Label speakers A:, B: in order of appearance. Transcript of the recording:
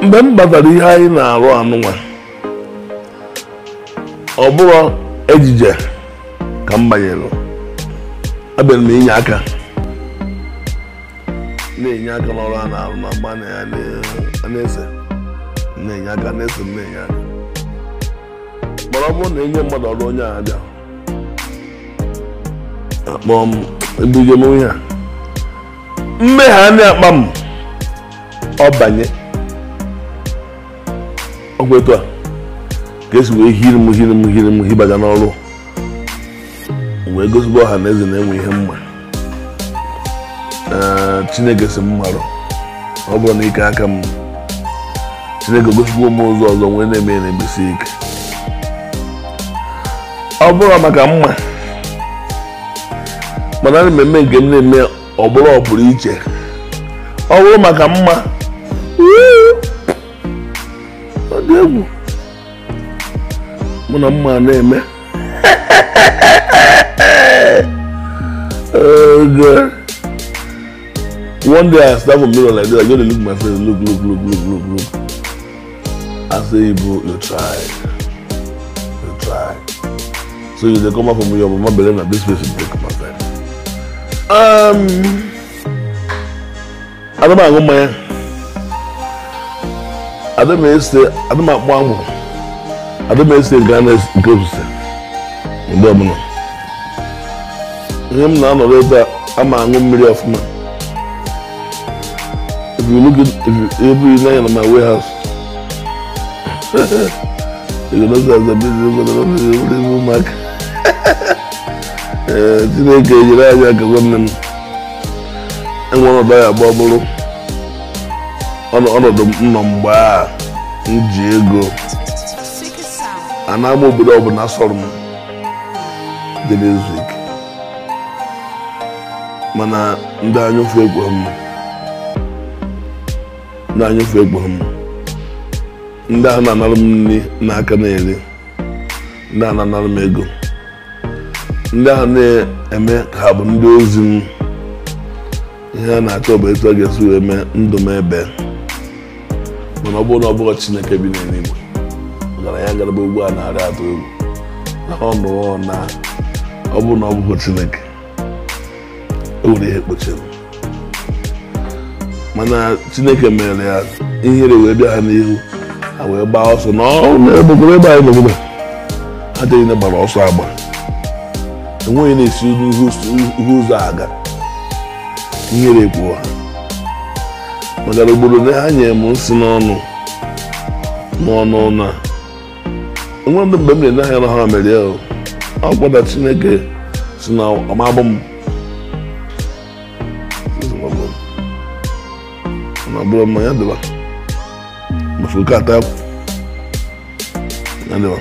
A: Mgbe m batara ihe anyị na-arụ anụnwa, ọ bụrụ ejije ka m banyere, abịara m inye aka, na-enye aka n'ọrụ a na-arụ na mgbe a na-ese, na-enye aka, na-ese, na-enye aka. Mana ọ bụrụ na enye mmadụ ọrụ onye a abịa akpọọ m ebuje m onye a, mmehie a na-akpa m ọ banye ọgwụ etu a ka esi wee hiri m hiri m hiri m hibaga n'ọrụ wee gosigbo ọha na eze na-enwe ihe mma. Chineke si m marụ ọ bụrụ na ike aka m, Chineke gosigbo m ụzọ ọzọ wee na-eme na-emesi ike. Ọ bụrụ maka mma, mana ana m eme nke m na-eme ọ bụrụ ọ pụrụ iche. Ọ bụrụ maka mma, ọ dị egwu mụ na mma na-eme. Oh God. One day I stand for mirror like this, I go to look my face, look, look, look, look, look, look. I say, bro, you try. You try. So you they come out from your mama believe that this place will take outside. I don't know my I don't know say I don't know I don't know say Ghana is close. No. Him now no later I'm a mmiri of man. If you look at if you know in my warehouse, you know that's a business mark. Chineke nyere anyị aka nwanne m. Enwere ọdọ ya agba bụrụ ọnọdụ m nọ mgbe a m ji ego a na-agba obodo ọbụla sọrọ m dị n'izu ike, mana ndị anyụfụ ekwe m, ndị anyụfụ ekwe m, ndị ahụ na-anara m nri n'aka na-eri, ndị ahụ na-anara m ego, ndị ahụ na-eme ka ha bụ ndị ozi m. Ihe a na-achọ bụ etu a ga-esi wee mee ndụ m ebe, mana ọ bụrụ na ọ bụrụ Chineke bi n'eluigwe, ọgaranya ngalaba ugbu a na-arị atụ egwu na ọ nọrọ na ọ bụrụ na ọ bụghị Chineke, o nwere ihe kpochiri. Mana Chineke mere ya ihere wee bịa ha n'ihu, ha wee gbaa ọsọ na ọ na-egbogoro ebe anyị nọgide. Ha dịghị na gbara ọsọ agba, enweghị na-esi n'ihu ụzọ aga, ihere ekwu ha. Maka na obodo na ha nyere m nsị n'ọnụ n'ọnụ na enwe ndị mgbe m na-ene anya na ha mere ya, ọ gwada Chineke si na ọmabụ m na ọ bụrụ mmanya dịba mafuka ata ya dịba.